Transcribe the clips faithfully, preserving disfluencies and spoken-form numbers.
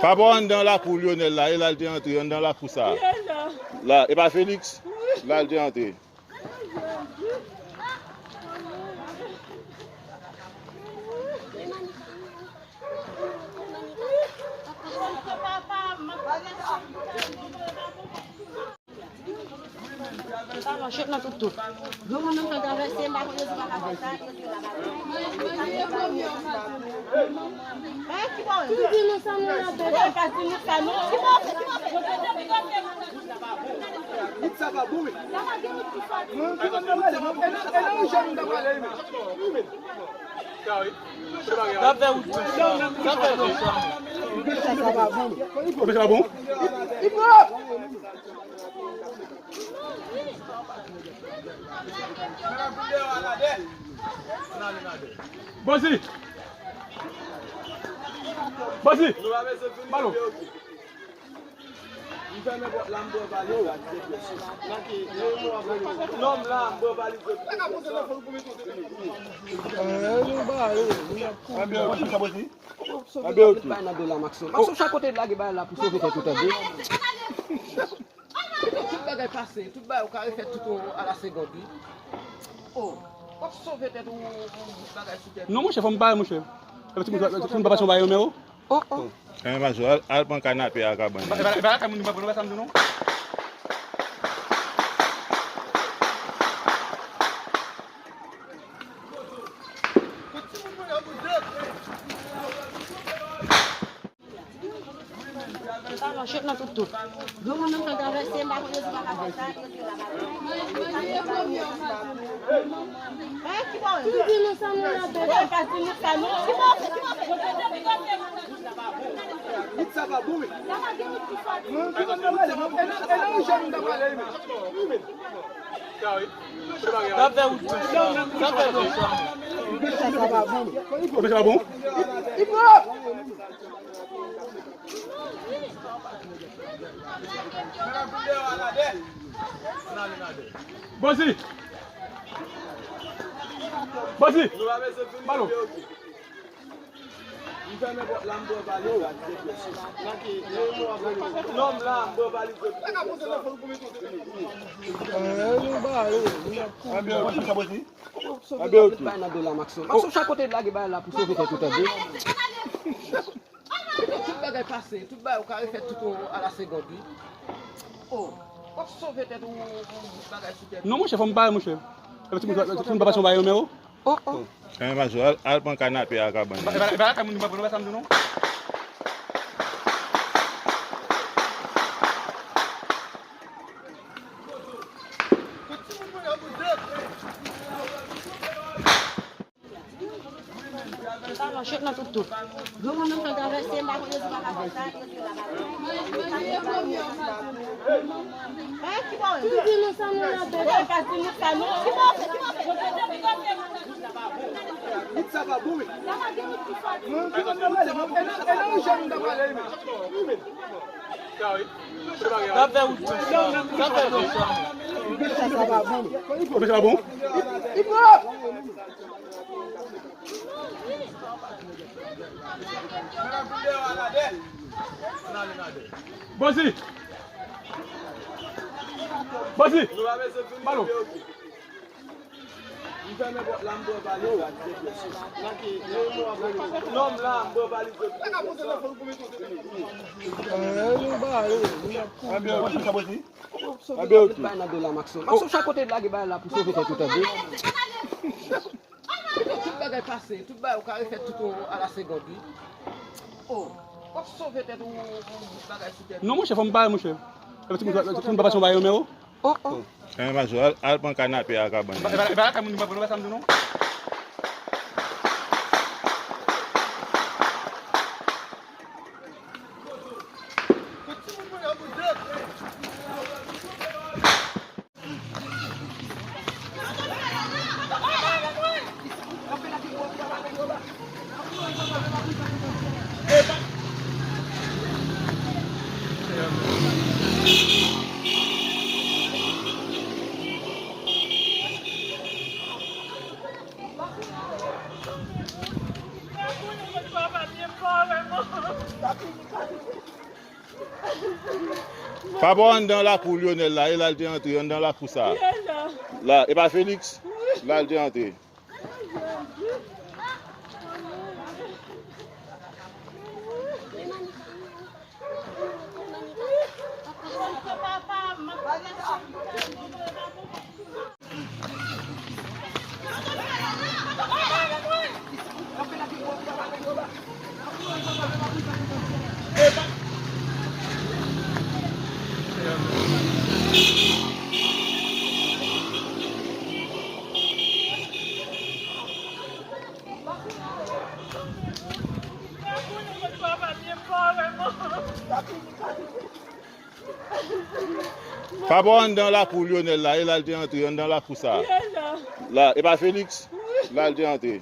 Apa w anndan lakou Lionel la, e la l te antre, anndan lakou sa a. La, e pa Felix? La l te antre. Sa manchèt nan tout tout. Granmoun nan ka travèse, m pa konn yo di pa ka fè sa. Tout sa pa bon, wi. E nan, e nan rijè nou ta prale, wi, men. N ap fè wout tou. N ap fè wout tou. Sa pa bon. Sa pa bon? Bozi! Bozi! Balo! M fèmen pòt la, m pran valiz la. Non, m la, m pran valiz la. Anben, ok. Anben, ok. Bay nan do la, Maxo. Maxo, chak kote lage bay la pou sove tèt ou, tande. Tout bagay pase, tout bagay ou ka refè tout ou a la segond, wi. Oh, w ap sove tèt ou, ou, ou bagay sou tèt ou. Non, monchè, fò m pare, monchè. Epi timoun, timoun pa pase yon bagay nan men ou? Oh, oh. Enben, Maxo, al, al pran kanape a kabann. Ba, ba, ba, ba, kay moun, ba, ba, ba, sa m di non. Sa manchèt nan tout tout. Granmoun nan ka travèse, m pa konn yo di pa ka fè sa. Tout di nou sa nou la fè. Tout sa pa bon, wi. E nan, e nan rijè nou ta prale, wi, men. N ap fè wout tou. N ap fè wout tou. Sa pa bon. Sa pa bon? Bozi! Bozi! Balo! M fèmen pòt la, m pran valiz la. Non, m la, m pran valiz la. Anben, ok. Bay nan do la, Maxo. Maxo, chak kote lage bay la pou sove tèt ou, tande. Tout bagay pase, tout bagay ou ka refè tout ou a la segond, wi. Oh, w ap sove tèt ou, ou bagay sou tèt ou. Non, monchè, fò m pare, monchè. Epi timoun, timoun pa pase yon bagay nan men ou? Oh, oh. Enben, Maxo, al, al pran kanape a kabann. Ba, ba, ba, kay moun, ba, ba, sa m di non. Sa manchèt nan tout tout. Granmoun nan ka travèse, m pa konn yo di pa ka fè sa. Tout di nou sa nou la fè. Tout sa pa bon, wi. E nan, e nan rijè nou ta prale, wi, men. N ap fè wout tou. N ap fè wout tou. Sa pa bon. Sa pa bon? Bozi! Bozi! Balo! M fèmen pòt la, m pran valiz la. Non, m la, m pran valiz la. Anben, ok. Bay nan do la, Maxo. Maxo, chak kote lage bay la pou sove tèt ou, tande. Tout bagay pase, tout bagay ou ka refè tout ou a la segond, wi. Oh, w ap sove tèt ou, ou bagay sou tèt ou. Non, monchè, fò m pare, monchè. Epi timoun, timoun pa pase yon bagay nan men ou? Oh, oh. Enben, Maxo, al, al pran kanape a kabann. Ba, ba, ba, kay moun, ba, ba, sa m di non. Pa bò anndan lakou Lionel la, e la l te antre, anndan lakou sa. La, e pa Felix? La l te antre. Pa bò anndan lakou Lionel la, e la l te antre, anndan lakou sa. La, e pa Felix? La l te antre.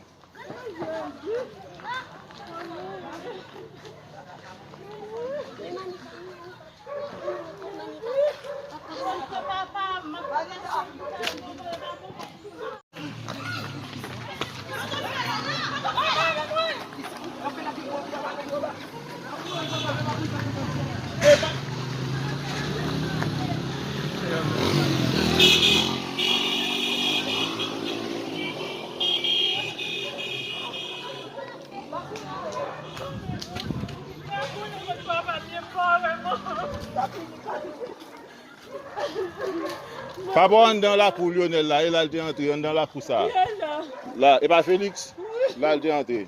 Pa bò anndan lakou Lionel la, e la l te antre, anndan lakou sa. La, e pa Felix? La l te antre.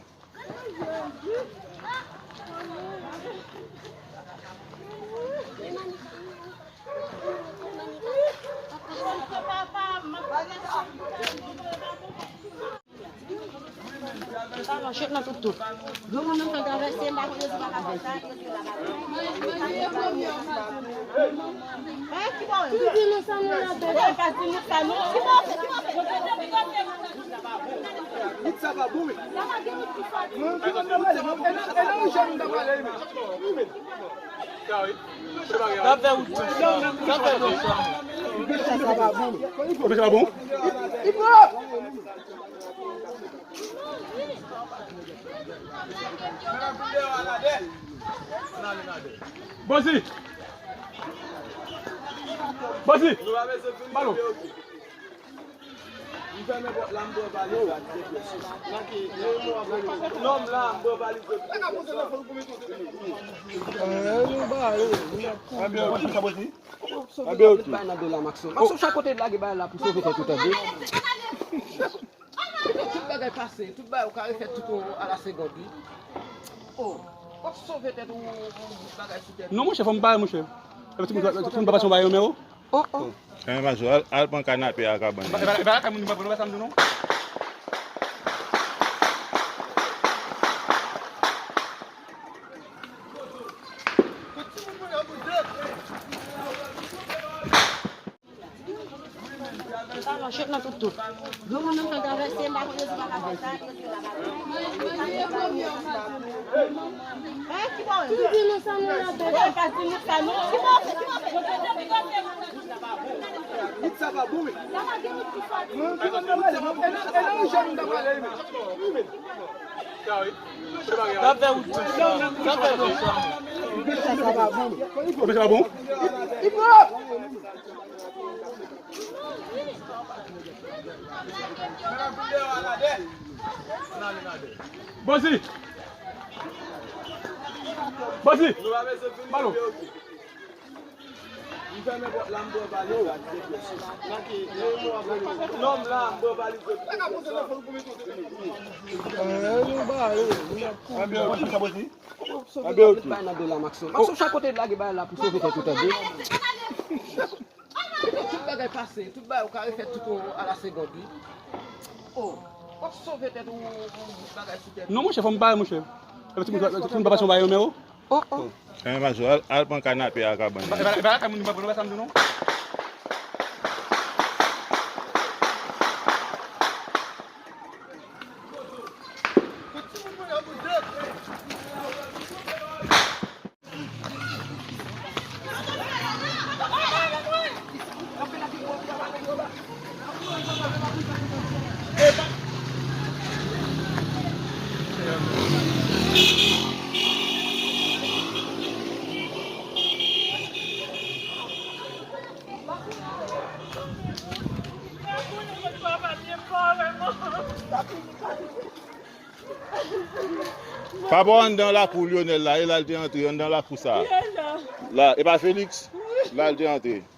Sa manchèt nan tout tout. Granmoun nan ka travèse, m pa konn rezon pa ka fè. Hein? Ki bò? Ki di nou sa nou la bèt? Wout sa pa bon, wi. Mwen ki konn nan pale, e nan, e nan rijè nou ta pale, wi. N ap fè wout tou. N ap fè wout tou. Wout sa pa bon, wi. Wout sa pa bon? Bozi! Bozi! Balo! Anbyen, ok. Bay nan do la, Maxo. Maxo, chak kote lage bay la pou sove tèt ou, tande. Tout bagay pase, tout bagay ou ka refè tout ou a la segond, wi. Oh, w ap sove tèt ou, ou bagay sou tèt. Non, monchè, fò m pale, monchè. Epi timoun, timoun pa pase yon bagay nan men ou? Oh, oh. Kanape, al, al pran kanape a kabann. E pa, e pa, e pa lakay moun, nou pa pran, nou pa sa m di non. Sa manchèt nan tout tout. Granmoun nan ka travèse, m pa konn rezon pa ka fè. Hein? Ki bò? Ki di nou sa nou la bèt? Wout sa pa bon, wi. Mwen ki konn nan pale, e nan, e nan rijè nou ta pale, wi. N ap fè wout tou. N ap fè wout tou. Sa pa bon, wi. Sa pa bon? Bozi! Bozi! Balo! Anbyen, ok. Bay nan do la, Maxo. Maxo, chak kote lage bay la pou sove tèt ou, tande. Tout bagay pase, tout bagay ou ka refè tout ou a la segond, wi. Oh, w ap sove tèt ou, ou bagay sou tèt. Non, monchè, fò m pale, monchè. Epi timoun, timoun pa pase yon bagay nan men ou? Oh, oh. Kanape, al, al pran kanape a kabann. E pa, e pa, e pa lakay moun, nou pa pran, nou pa sa m di non. Papa w anndan lakou Lyonel la, e la l te antre anndan lakou sa. La, e pa Felix? La l te antre.